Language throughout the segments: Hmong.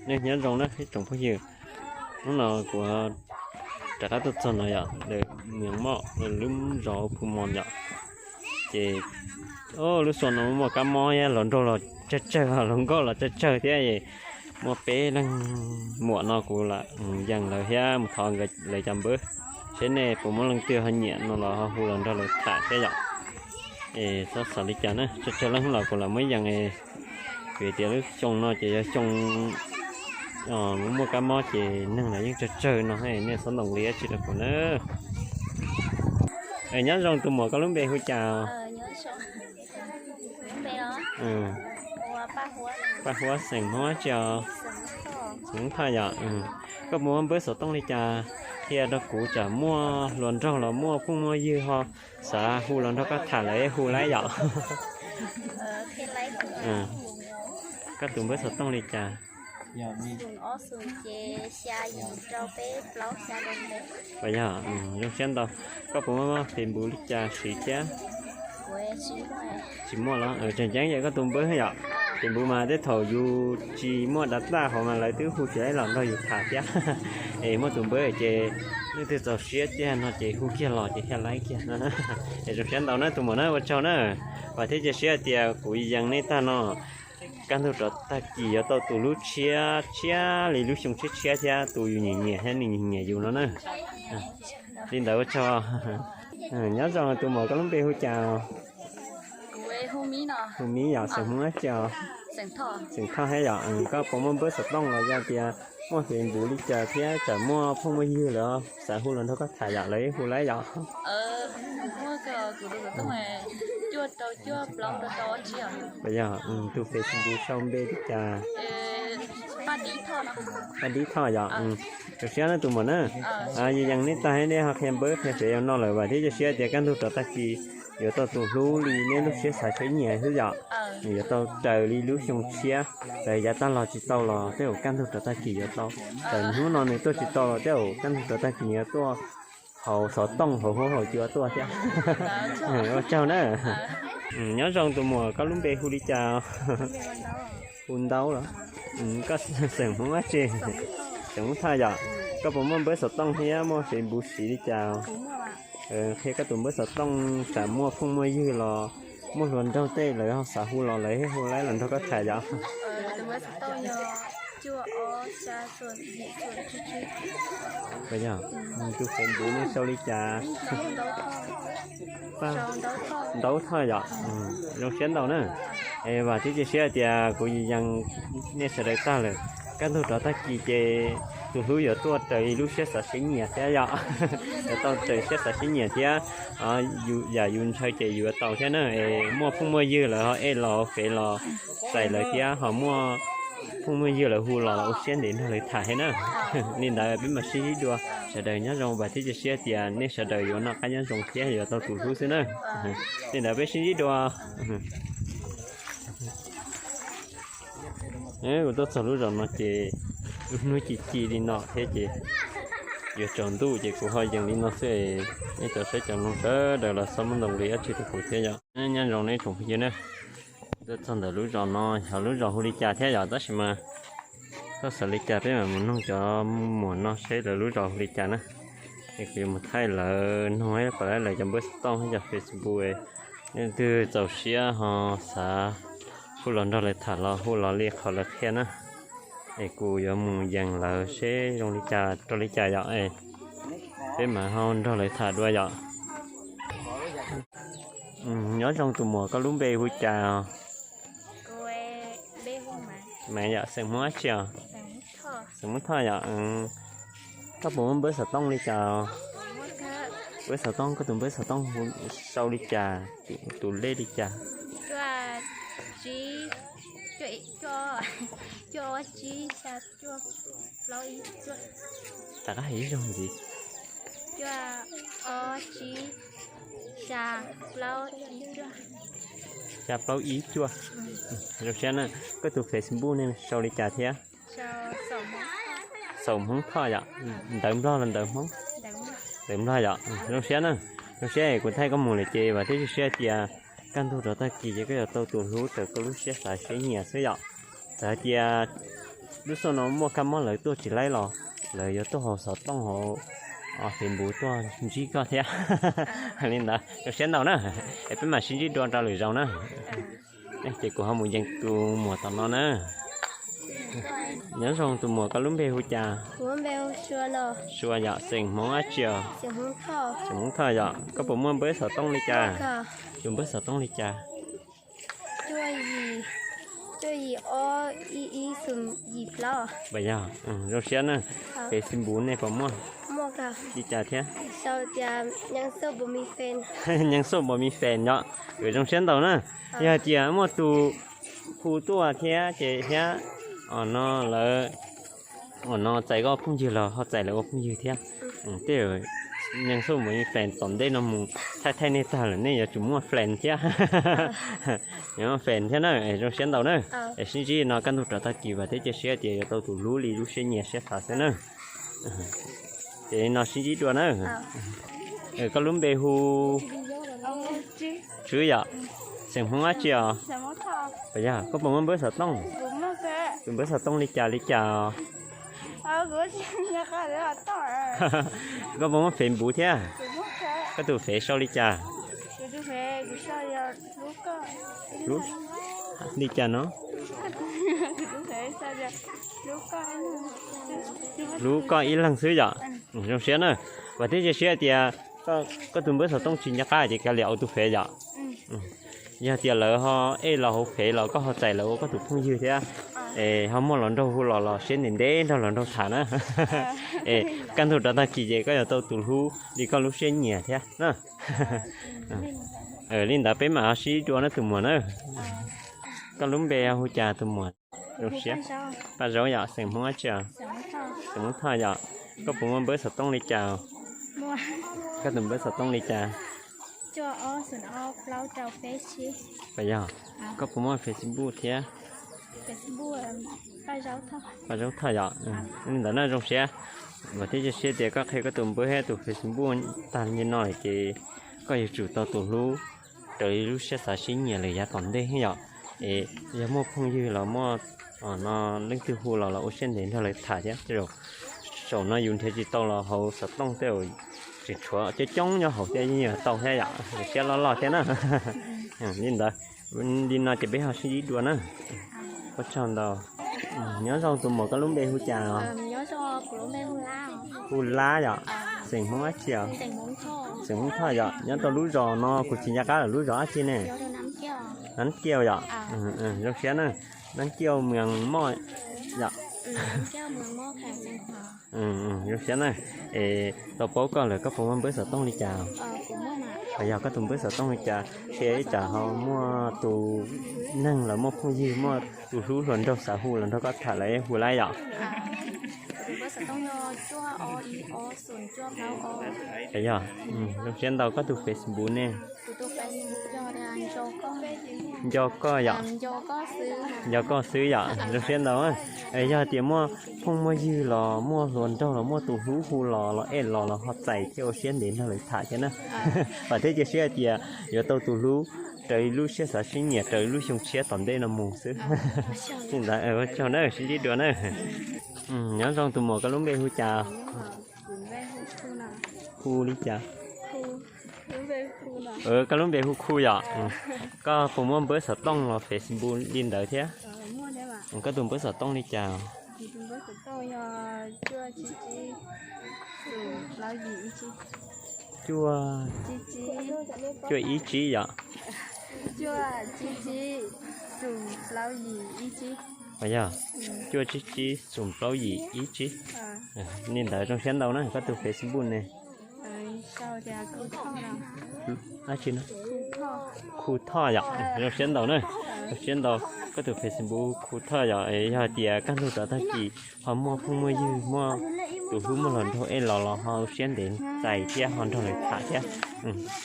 Nej nyob zoo na ib tsoom phooj ywg, hnub no kuv rov qab tuaj txog no yom, lawm Niam Moj lub zos Phu Mos yom. Ces lub xyoo no muaj kab mob thiab hluas nraug los tsawg tsawg, hluas nkauj los tsawg tsawg thiab. Muaj peb leeg muam no kuv lam yees lawv thiab mus thov lawv cov npawb, seb nej puas muaj leej twg ho nyiam no los ho hu los nrog lawv tham thiab yom. Es txhob xav li cas na, tsawg tsawg leej los kuv lam muab yees. Vim tias lub xyoo no ces yog xyoo muaj kab mob ces neeg los yeej tsawg tsawg no, nej txhob ntoos li dab tsi rau kuv na. Nyob zoo tus muam, koj lub npe hu cas? Paj Huab, xeem Hmoob dab tsi os? Xeem Hmoob Thoj yom. Koj puas muaj npawb xov tooj li cas qhia rau kuv, tsam muaj hluas nraug los muaj phooj muaj ywg ho xav hu los nrog koj tham lawv hu laib yom. Koj tus npawb xov tooj li cas? Yog, zoo siab ntau. Koj puas muaj Facebook li cas siv thiab? Tsis muaj los? Tseem ceeb yog koj tus npawb yom. Facebook mas tej thaum yus tsis muaj data hauv mas lawv twb hu tsis laib los nrog yus tham thiab. Es muaj tus npawb ces leej twg txaus siab tiag no ces hu kiag los ces thiaj laib kiag no. Es zoo siab ntau na tus muam na, ua tsaug na. Vam thiab cia siab hais tias kuv yees nej tag no, kaj ntug rov tag kis yuav tau tus hlub tshiab tshiab li lub xyoo tshiab tshiab thiab tus yus nyiam nyiam thiab nws nyiam nyiam yus no na. Li ntawd ua tsaug. Nyob zoo tus muam, koj lub npe hu cas? Hu Mib yom, xeem Hmoob dab tsi os? Xeem Thoj thiab yom. Koj puas muaj npawb xov tooj los yog tias muaj Facebook li cas thiab tsam muaj phooj muaj ywg lawv xav hu los nrog koj tham yom, lawv hu laib yom? Yog, tus Facebook sau npe li cas? Paj Dib Thoj yom. Zoo siab na tus muam na. Yees nej tag nej ho qhia npawb qhia sev yau no lawm, vam thiab cia siab tias kaj ntug rov tag kis yuav tau tus hlub li nej lub siab xav siab nyiam xwb yom. Nws yuav tau raws li lub xyoo tshiab, lawv yav tag los tsis tau los tej zaum kaj ntug rov tag kis yuav tau. Txawm hnub no nws tuaj tsis tau los tej zaum kaj ntug rov tag kis nws yuav tuaj hauv xov tooj hauv huab hauv cua tuaj thiab. Ua tsaug na. Nyob zoo tus muam, koj lub npe hu li cas? Hu Ntaub los? Koj xeem Hmoob dab tsi? Xeem Hmoob Thoj yom. Koj puas muaj npawb xov tooj thiab muaj Facebook siv li cas? Qhia koj tus npawb xov tooj, tsam muaj phooj muaj ywg los muaj hluas nraug tej lawv ho xav hu los lawv thiaj hu laib los nrog koj tham yom. Tus Facebook nej sau li cas? Ntaub Thoj yom. Zoo siab ntau na. Es vam thiab cia siab hais tias kuv yees nej sawv daws tag lawm, kaj ntug rov tag kis ces tus hlub yuav tuaj raws li lub siab xav siab nyiam thiab yom. Yuav tau raws siab xav siab nyiam thiab, yam yus ntshaw ces yuav tau thiab na. Es muaj phooj muaj ywg lawv ho ej los fev los txais lawv thiab ho muaj phooj muaj ywg lawv hu los ua siab ntev nrog lawv tham thiab na. Li ntawd peb mam sib ntsib dua, sawv daws nyob zoo, vam thiab cia siab tias nej sawv daws yuav noj qab nyob zoo thiab yuav tau tus hlub xwb na. Li ntawd peb sib ntsib dua. Kuv tuaj txog lub zos no ces lub hnub ci ci li no thiab ces yuav tsaus ntuj ces kuv ho yees li no xwb. Nej cov saib cov mloog sawv daws los txhob muab ntoo li dab tsi rau kuv thiab yom. Nyob zoo nej tsoom phooj ywg na. Tuaj txog ntawm lub zos no, xyov lub zos hu li cas thiab yom, tab sis mas txhob xav li cas, peb mam mus noog cov muam no seb lawv lub zos hu li cas na. Es kuv yuav mus thaij lawv noog kom lawv cov npawb xov tooj thiab cov Facebook, leej twg txaus siab ho xav hu los nrog lawv tham los hu los li qhov lawv qhia na. Es kuv yuav mus yees lawv seb zoo li cas rau li cas yom. Peb mam ho nrog lawv tham dua yom. Nyob zoo tus muam, koj lub npe hu cas? Mas yom, xeem Hmoob dab tsi os? Xeem Hmoob Thoj yom. Koj puas muaj npawb xov tooj li cas? Npawb xov tooj, koj tus npawb xov tooj sau li cas, tus lej li cas? Rov qab hais ib zaug ntxiv. Xya plaub ib cuaj. Zoo siab na. Koj tus Facebook ne sau li cas thiab? Xeem Hmoob Thoj yom. Ntawv Nplog los ntawv Hmoob? Ntawv Nplog yom. Zoo siab na. Zoo siab kuv thaij koj mus lawm ces vam thiab cia siab tias kaj ntug rov tag kis ces koj yuav tau tus hlub raws koj lub siab xav siab nyiam xwb yom. Txawm hais tias Lub xyoo no muaj kab mob lawv tuaj tsis laib los lawv yuav tuaj haus xov tooj hauv Facebook tuaj ntsib koj thiab. Li ntawd zoo siab ntau na, es peb mam sib ntsib dua rau lwm zaus na. Ces kuv ho mus yees tus muam tom no na. Nyob zoo tus muam, koj lub npe hu cas? Sua yom, xeem Hmoob dab tsi os? Xeem Hmoob Thoj yom. Koj puas muaj npawb xov tooj li cas? Tus npawb xov tooj li cas? Yog, zoo siab na. Facebook nej puas muaj li cas thiab? Nyeej Xauj Npos Mi Fes yom. Zoo siab ntau na. Yog hais tias muaj tus hu tuaj thiab ces thiab, no lawv, no txais koj phooj ywg los ho txais lawv ua phooj ywg thiab. Tej zaum Nyeej Xauj Npos Mi Fes tom ntej no mus thaij thaij nej tag lawm nej yuav tsum muaj fes thiab. Yuav muaj fes thiab na, zoo siab ntau na. Es sib ntsib no kaj ntug rov tag kis vam thiab cia siab tias yuav tau tus hlub li lub siab nyiam siab xav xwb na. Ces no sib ntsib dua na. Koj lub npe hu Tswb yom, xeem Hmoob dab tsi os? Yog, koj puas muaj npawb xov tooj? Tus npawb xov tooj li cas li cas os? Koj puas muaj Facebook thiab? Koj tus fev sau li cas? Li cas no? Hlub koj ib leeg xwb yom. Zoo siab na. Vam thiab cia siab tias koj tus npawb xov tooj tsis nco qab ces kav liam ua tus fev yom. Yog tias lawv ho add los hauv fev los koj ho txais lawv ua koj tus phooj ywg thiab, es ho muaj hluas nraug hu los los siab ntev ntev nrog hluas nraug tham na. Es kaj ntug rov tag kis ces koj yuav tau tus hlub li koj lub siab nyiam thiab na. Li ntawd peb mam ho sib dua na tus muam na. Koj lub npe hu cas tus muam? Zoo siab. Paj Zaub yom, xeem Hmoob dab tsi os? Xeem Hmoob Thoj yom. Koj puas muaj npawb xov tooj li cas? Koj tus npawb xov tooj li cas? Yog, koj puas muaj Facebook thiab? Paj Zaub Thoj yom. Li ntawd na zoo siab. Vam thiab cia siab tias koj qhia koj tus npawb thiab tus Facebook tag li no lawm ces koj yuav tsum tau tus hlub raws li lub siab xav siab nyiam lawm yav tom ntej yom. Es yog muaj phooj ywg los muaj, no, leej twg hu los los ua siab ntev nrog lawv tham thiab. Tej zaum saum no yus nrhiav tsis tau los hauv xov tooj tej zaum tseem tshuav coob coob nyob hauv thiab yeej yuav tau thiab yom, siab loj loj thiab na. Li ntawd, li no ces peb ho sib ntsib dua na. Ua tsaug ntau. Nyob zoo tus muam, koj lub npe hu cas? Hu Lab yom. Xeem Hmoob dab tsi os? Xeem Hmoob Thoj yom. Nyob rau lub zos no kuv tsis nco qab lawm, lub zos dab tsi ne? Nab Kiaj yom. Zoo siab na. Nab Kiaj Moos Moj yom. Zoo siab na. Es tau paub koj lawm, koj puas muaj npawb xov tooj li cas? Yog koj tus npawb xov tooj li cas, qhia ib tsam ho muaj tus neeg los muaj phooj ywg, muaj tus hlub hluas nraug xav hu los nrog koj tham lawv hu Lab yom. Yog, zoo siab ntau, koj tus Facebook ne? Nco Koj yom. Nco Koj xwb yom, zoo siab ntau. Yog tias muaj phooj muaj ywg los muaj hluas nraug los muaj tus hlub hu los los add los los ho txais thiab ua siab ntev nrog lawv tham thiab na. Vam thiab cia siab hais tias yuav tau tus hlub raws li lub siab xav siab nyiam raws li lub xyoo tshiab tom ntej no mus xwb. Li ntawd ua tsaug na, sib ntsib dua na. Nyob zoo tus muam, koj lub npe hu cas? Hu li cas? Koj lub npe hu Khu yom. Koj puas muaj npawb xov tooj los Facebook li ntawd thiab? Koj tus npawb xov tooj li cas? Cuaj, cuaj ib tsib yom. Yog, cuaj tsib tsib xoom plaub yim ib tsib. Li ntawd zoo siab ntau na, koj tus Facebook ne? Dab tsi no? Khu Thoj yom, zoo siab ntau na. Zoo siab ntau, koj tus Facebook Khu Thoj yom, yog tias kaj ntug rov tag kis ho muaj phooj muaj ywg, muaj tus hlub muaj hluas nraug add los los ho siab ntev txais thiab ho nrog lawv tham thiab.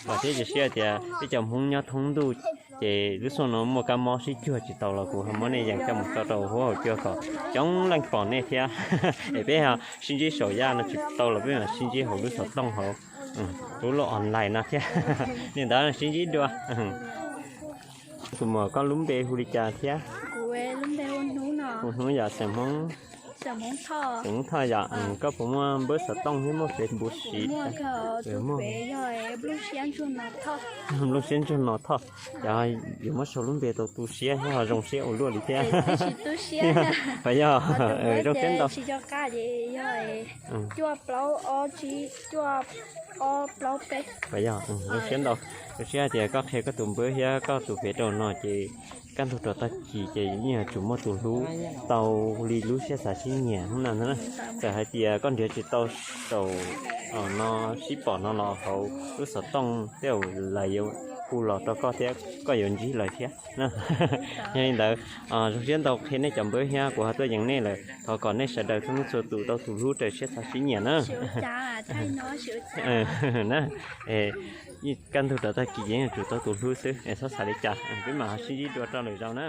Vam thiab cia siab tias peb cov Hmoob nyob thoob ntuj ces lub xyoo no muaj kab mob sib cuag tsis tau los kuv ho muab nej yees coj mus tso rau huab hauv cuag kom coob leej pom nej thiab. Es peb ho sib ntsib saum yaj no tsis tau los peb mam sib ntsib hauv lub xov tooj hauv lub online no thiab. Li ntawd sib ntsib dua. Tus muam, koj lub npe hu li cas thiab? Hnub yog xeem Hmoob Thoj yom. Koj puas muaj npawb xov tooj thiab muaj Facebook siv? Nplooj siab ntsuag no Thoj, yog yuav muab sau lub npe tau tu siab thiab ho zoo siab ua luaj li thiab. Puas yog? Zoo siab ntau. Puas yog? Zoo siab ntau. Zoo siab hais tias koj qhia koj tus npawb thiab koj tus Facebook rau no ces kaj ntug rau tag kis ces yeej yuav tsum muaj tus hlub tau li lub siab xav sib nyiam hnub no na. Txawm hais tias koj nrhiav tsis tau saum no sib pom no los hauv lub xov tooj tej zaum lawv yuav hu los rau koj thiab koj yuav ntsib lawv thiab na. Yog li ntawd, zoo siab ntau qhia nej cov npawb thiab kuv ho tuaj yees nej lawm. Thov kom nej sawv daws txhua leej txhua tus tau tus hlub raws siab xav sib nyiam na. Na, kaj ntug rau tag kis ces yuav tsum tau tus hlub xwb es txhob xav li cas, peb mam ho sib ntsib dua rau lwm zaus na.